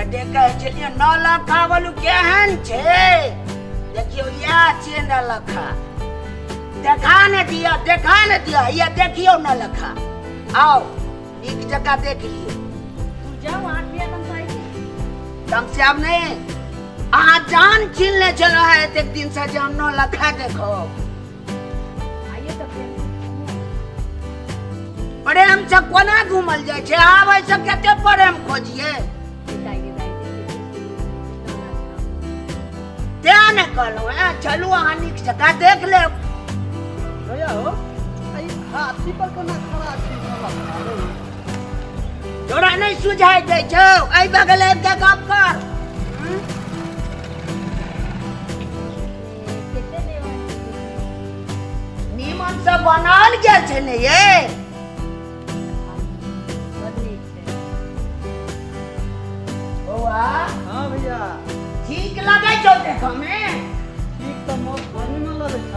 बेटे कहै छलियै 9 लखा बोलू केहन छै। देखियौ, इएह छियै 9 लखा। देखा ने दिअ, देखा ने दिअ। हैया देखियौ 9 लखा। आउ, नीक जकाँ देख लियौ। जाओ, आठ बिया तमसाई छी। तमसायब नहि। अहाँ जान छीन ले छलहुँ हेँ एतेक दिनसँ जे हम 9 लखा देखब। आइए तऽ प्रेम से घूमू। प्रेम से कोना घूमल जाइ छै? आबै से कते प्रेम खोजिए। दाई गे दाई, देखिए 9 लखा। तें ने कहलहुँ हेँ, चलू अहाँ नीक जकाँ देख लेब। भैया हो, ई हाथी पर कोना खड़ा छी 9 लखा रे? तोरा नहि सुझाइ दै छौ? एहि बगल आबि कऽ गप कर। हम्म? कते लेवा? नीमन से बनाओल गेल छै ने ये। बड नीक छै। बौआ। हाँ भैया। ठीक लगै छौ देखऽ मे? ठीक तऽ बड़ निमन लगै छ,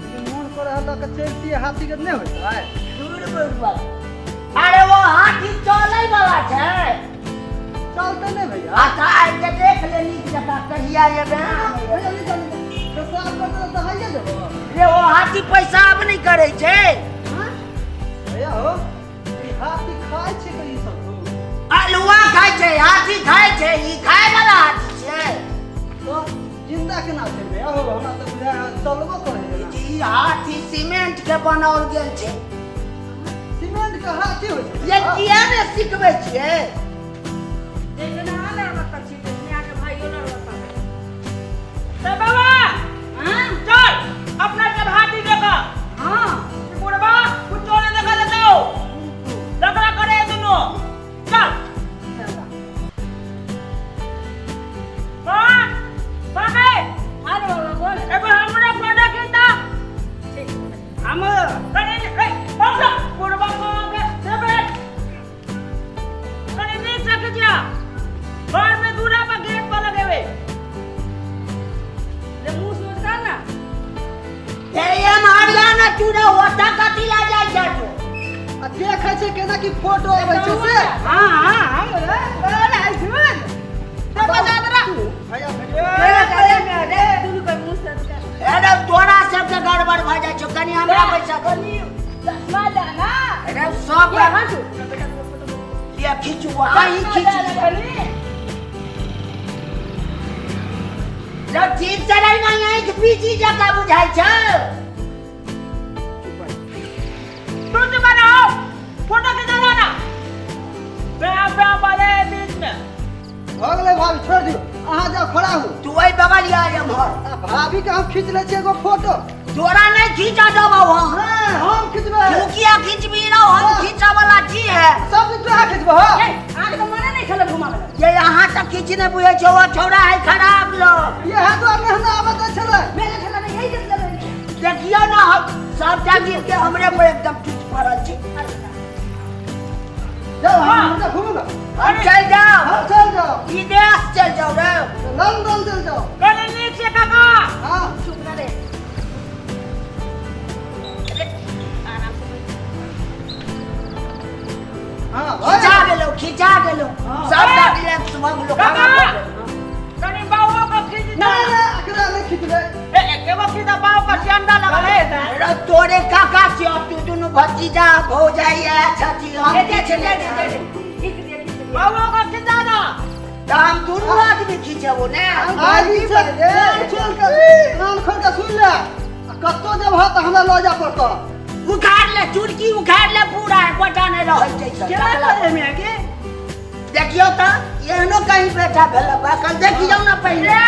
लेकिन मोन करे है लऽ के चलतियै हाथी के, नहि होइत है? दूर बुढ़बा, अरे वो हाथी चलै वाला छै? चलते नहि भैया? अच्छा, आबि के देख ले नीक जकाँ। कहिया एबै? भैया, नहीं चल, पेशाब करते तऽ हाइए जेबो। रे, ओ हाथी पैसाब नहि करै छै। भैया हो, ई हाथी खाइ छै तऽ ई सब हो? अलुआ खाइ छै, हाथी खाइ छै। ई खाय वाला हाथी छै। तो जिंदा केना छै भैया हो? हमरा तऽ बुझाय है चलबो करै है। ई हाथी सीमेंट के बनाओल गेल छै। सीमेंट के हाथी होइ छै? ये किया ने सिखबै छियै? जैसे अहाँ लड़बत छी तैसने अहाँके भाइयो लड़बत। ए बाबा। हाँ। चल अपना सब हाथी देखा। हाँ। बुढ़बा कुछो नहीं देखा देतो, झगड़ा करे दुनो। चल। चलो। माँ, माँ गए। अरे बाबा, बोल। एगो हमरा फोटो खींचा। ठीक। हम कनी ए बाबा, बुढ़बा को के देबे। कनी नीक से खींचा, घर में दूरा पर गेट पर लगेबे। ले मुंह सोचता ना। हे, ये हरियाणा चूड़ा होता, कथी ला जाइ छै तू? आ देखै छै केना की फोटो अबै छै से। हाँ हाँ, हम रे बोल झूठ ते बजा दरा। भैया। रे रे रे, दुनू कोई मुंह सोचता। अरे, तोरा सबके गड़बड़ भऽ जाइ छौ। कनी हमरा पैसा दे। कनी चश्मा दाना। अरे, सब ये हाँ तू बेटा फोटो। लिअ, खींचू, अहीं खींच लिअ। कनी। जब ठीक से रही ना, आँखि पीची जकाँ बुझाइ छै। तू चुप बनाओ, फोटो खींचा ना, ब्याह ब्याह वाले बीच में। भऽ गेलै भाभी, छोड़ि दियौ। अहाँ जाउ, खड़ा हू। तू एहि बगल या एम्हर। आ भाभी के हम खींच लै छियै एगो फोटो। तोरा नहि खींचा देबौ हम। नहि, हम खींचबै। तू किया खींचबी रौ? हम खींचा वाला छी है। सब दिन तोरा खींचबह। ए, अहाँके तऽ मने नहि छलै घुमाबै लए। ये अहाँ तऽ किछु नहि बुझै छौ, ओ छौड़ा है खराब लोग। इएह दुआरे हमरा आबत नहि छलै। मेला ठेला नहि यही देख लेबै। देखियौ ने, हम सबटा गिर के हमरे पर एकदम टूट पड़ल छै। जाउ, हम हमरा घुमू ने। हम चलि जाउ। हम चलि जाउ। विदेश चलि जाउ रे। लंदन चलि जाउ। कनी नीक से काका। हाँ। चुप ना रे। अरे, आराम से बैठ। हाँ। खिंचा गेलौ, खिंचा गेलौ। सबटा रिलैक्स भऽ गेलौ। काका। खाना भऽ गेलौ। कनी बाबू का खींच। नहि नहि, एकरा नहि खींचबै। ए एगो खींचा, बाबू का चंदा लगा ले। अरे, तोरे काका छियौ, तू दुनू भतीजा भौजाई छथि, हम दे दे किछु दे नहि दे दे छी। खींच दिया, खींच दिया। बाबू का खींचा ना। तऽ हम दुनू आदमी खिंचेबो ने। भाभी से कान खोल के, कान खोल के सुन ले, आ कतौ जेबह तऽ हमरा लऽ जाय पड़तौ। उखाड़ ले चुटकी, उखाड़ ले पूरा, एकोटा नहि रहै छै सब। केना करे में के? देखियौ तऽ, एहनो कहीं बेटा भेल कल, देखियौ ने पहिने।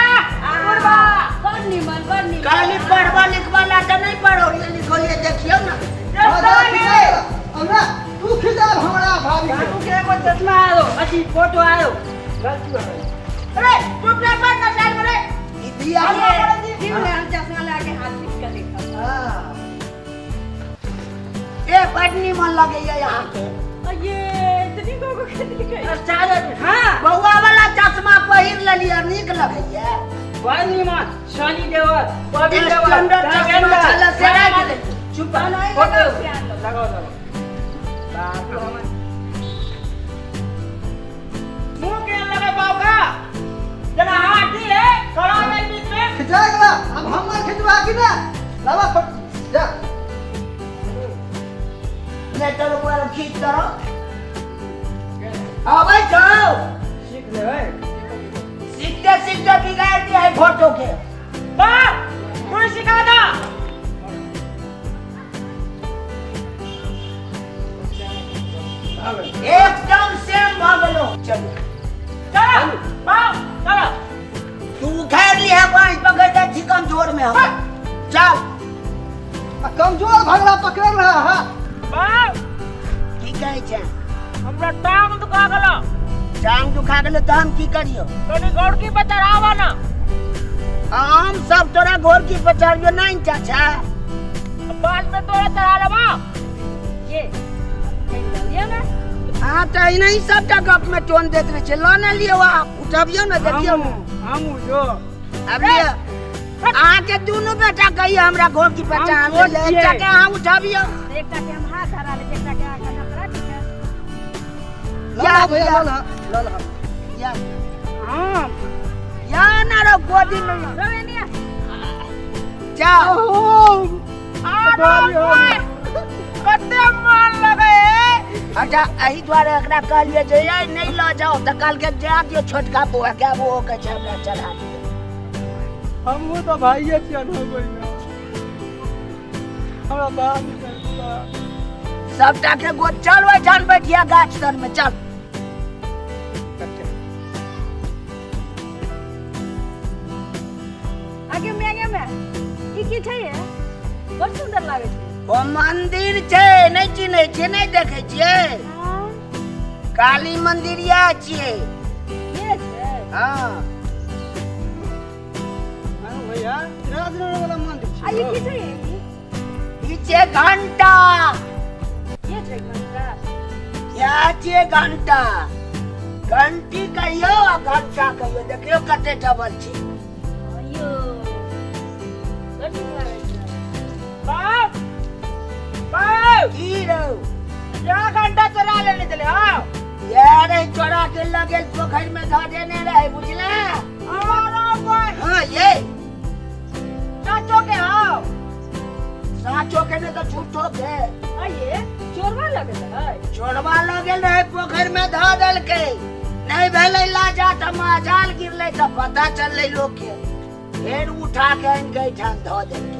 बुढ़बा बड़ निमन, बड़ निमन। कहली पढ़बा लिखबा ला तऽ नहि पढ़ौलियै लिखौलियै, देखियौ ने। हाँ, जा, खिचा हमरा, तू खिचा हमरा भाभी के। बाबू के एगो चश्मा आयो, अथी फोटो आयो। गलती हो गई। अरे चुप ना, पर ना साइड में रे। ई बिया क्यों ले, हम चश्मा ला के हाथ खींच के देखा। हाँ। ए, बड निमन लगैया यहाँ के। ये इतनी गोगो के दिखाई। हाँ। बौआ वाला चश्मा पहिर लेलियै, नीक लगैया। बड़ निमन, सनी देओल, बॉबी देओल, स्टैंडर्ड चश्मा धर्मेंद्र, छलै से राखि देलियै। चुप। नहीं फोटो लगाओ, ध्यान दो। लगाओ लगाओ, बाबू हमर। मुंह के लगे बाप का जना हाथी है खड़ा है बीच में खिंचा गेला। अब हमर खिंचवा कि ना लावा फट जा ले चलो कोई खींच करो आवे जाओ सीख ले सीखते सीखते बिगाड़ दिया है फोटो के। बाप तू सिखा दा। एकदम सेम भगलो। चलो चलो बाप चलो तू उखाड़ लिया बांस पकड़ दे छी कमजोर में हम। चल कमजोर भगला पकड़ रहा है बाप। की कहै छै? हमरा टांग दुखा गेलो। टांग दुखा गेलो त हम की करियो? तनी गोड़की पर चढ़ावा ना। हम सब तोरा गोड़की पर चढ़ियो नहीं चाचा। बाद में तोरा चढ़ा लेबा। ये लिया ना। हां त नहीं सबटा गप में टोन देत रहे छै। ल ना लियो आप उठबियो ना देखियो ना। हम जो अब लियो अहाँ के दुनू बेटा कहियो हमरा गोड़की पर चढ़ा ले। एकटा के अहाँ उठबियो, एकटा के हम हाथ धरा ले, एकटा के अहाँ पकड़ा। ठीक है ला भैया ला ला ला या हां या ना रो गोदी में रो निया जाओ। आ कते मन लगे। अच्छा एही दुआरे एकरा कहलिए जे ये नहीं ल जाओ त कल के जा दियो छोटका बौआ के, अब ओ के हमरा चढ़ा दियो। हमहू तो भाइये छियन हो गइल हमरा बाप सबटा के गोद। चल ओहिठाम बैठिया गाछ तर में चल। आगे में ई की छै ये? बड़ सुंदर लागे छै। ओ मंदिर छै, नहीं चिन्है छियै, नहीं देखै छियै? काली मंदिर या छियै। ये छै? हां भैया राजनगर वाला मंदिर छै। आ ई की छै? ई छै घंटा। ये छै घंटा? या छै घंटा। घंटी कहियो आ घंटा कहियो, देखियो कते डबल छै। अयो बड़ नीक लागै छै। बाप बाप की रौ या घंटा चोरा लेने चले। हां यार चोरा के लगेल पोखरि में धऽ देने रहे बुझला। हां ये चाचो के। हां साचो के नहीं तो झूठो के। आइए चोरवा लगल है। चोरवा लगल रहे पोखरि में धऽ देलकै। नहीं भेलै लाजा त माजाल गिरलै त पता चललै लोक के, फेर उठा के आनि के एहिठाम धऽ देलकै।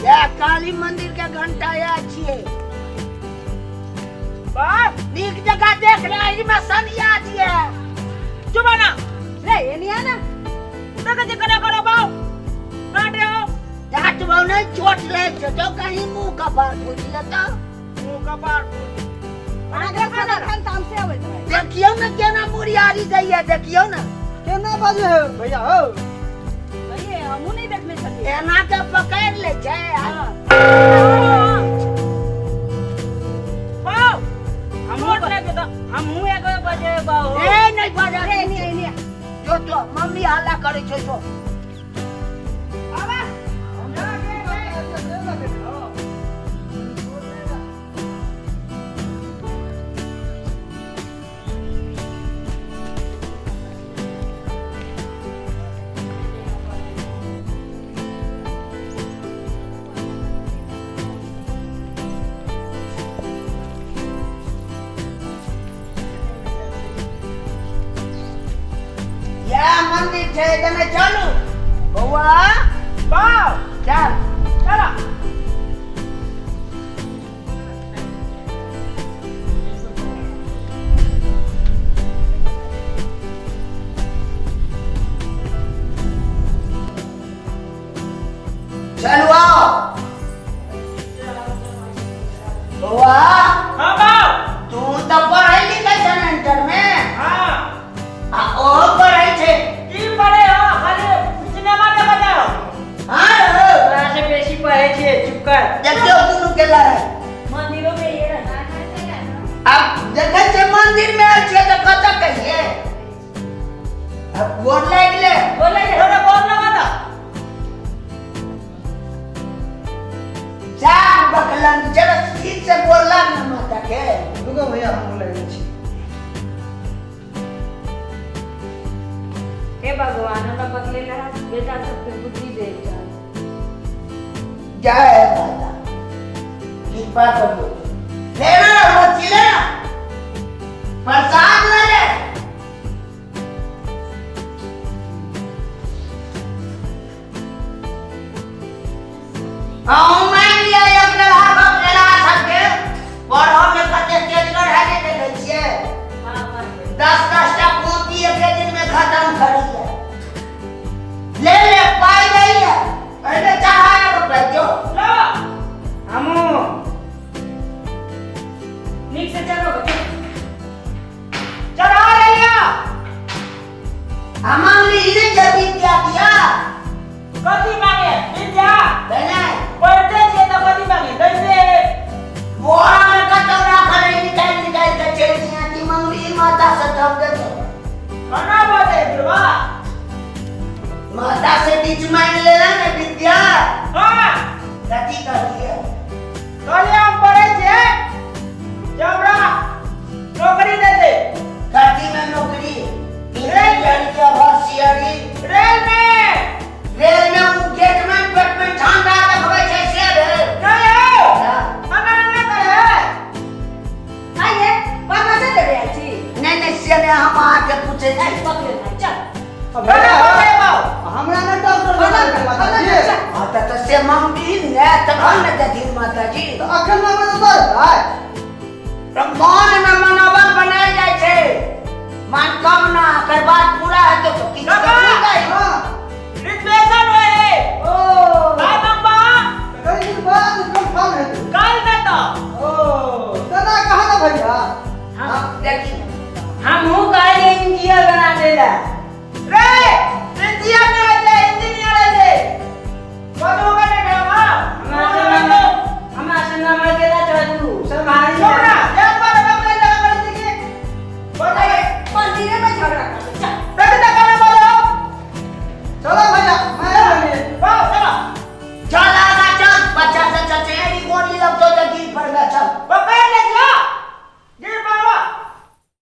या काली मंदिर के घंटा या छियै। बाप नीक जगह देख ले, एहिमे सनिया छियै। चुप ना रे एनिया ना देख जे करा करो बाप डांटे हो डांटबो नहीं, चोट लागि जेतौ कहीं मुंह कपार फूटि जेतौ। मुंह कपार फूटि देखियो ना केना मुरियारी दैया, देखियो ना केना बाजे है भैया हो। भैया हमहू नहीं देखने छलियै। एना के पकड़ ले छै। बाप हमहू हमहू एगो बजे बाबू। ए नहीं बजे रे एनी एनी जो तो मम्मी हल्ला करे छै तो। आवा मंदिर छै जने चलू बौआ बाप चल चला। चलू आओ बौआ। हां बाप तू त पढ़ै लिखै छ ने इंटर में? हां आ ओ पढ़ै छै। की पढ़े हो? खाली सिनेमा देखा जाओ। हां रो तोरा से बेसी पढ़े छियै। चुप कर। देखियो दुनू के लड़ाई मंदिरों में ये रहा। अब देखै छै मंदिर में आयल छियै त कतऽ कहियै? अब गोर लागि गेलै। गोर लागि गेलै। थोड़ा गोर लगा दा। जा बकलन जरा ठीक से गोर लाग ना माता के। रुको भैया हम लगे छी। भगवान, हमरा बकलेला बेटा सबके बुद्धि दे जा। जय माता, कृपा करो। लेना ना बच्ची, लेना प्रसाद ले ले। हाँ, मैं लिया एक लड़ा बाप लड़ा सबके पढ़ो में कते तेजगर है जे देखै छियै। हाँ, मानबै। 10-10 टा कॉपी एक दिन में खत्म करी है। ले ले पाई गई है, पहले चढ़ाया तो पैजो लो। हमू नीक से चलो। चढ़ा रहिया। हमारी इने जब विद्या दिया। कथी मांगे विद्या? बने पढ़ते छियै तऽ कथी मांगे दैते? बोरा में कटोरा खड़े निकाल निकाल के चल दिया कि मंगली माता से तब दे दो। कना बजे बुढ़वा? माता से बीच मांग लेना ना विद्या। हाँ। गति कर दिया। कहलियै हम पढ़ै छियै जे हमरा नौकरी दे दे। गति में नौकरी इंजीनियर के होशियारी। रेल में। रेल में उ गेट में पेट में झंडा देखबै छै से भेल? नहीं हो। ना। मना नहि करे। आइए बाबा से देबे आइ छी। नहीं नहीं, से नहीं, हम अहाँके पूछै छी। पकड़े चल। कना बजे बाबू? हमरा नहि डॉक्टर बनाके माता जी। हाँ, तऽ से मंगली ने तखन ने देथिन माताजी। तऽ अखन मांगबै तऽ दऽ देबै? तऽ मन में मनोबल बनायल जाइ छै, मनोकामना एकर बाद पूरा हेतौ तऽ किछु तऽ मिलतै। हाँ। रिजर्वेशन होए। ओ। काय बम्बा? कई दिन बाद कन्फर्म हेतै। काल देता। ओ दादा कहाँ ना भैया। हाँ, देखी। हमहूँ कहलियै इंजीनियर बना देला। रे इंजीनियर नहीं होते, इंजीनियर होते। कदू बने ढाबा। हमरा से नमर के ना चलू सम्हारी। छोड़ा एक बार बाप रे लगा कर दी के बता। मंदिरे में झगड़ा कर चल।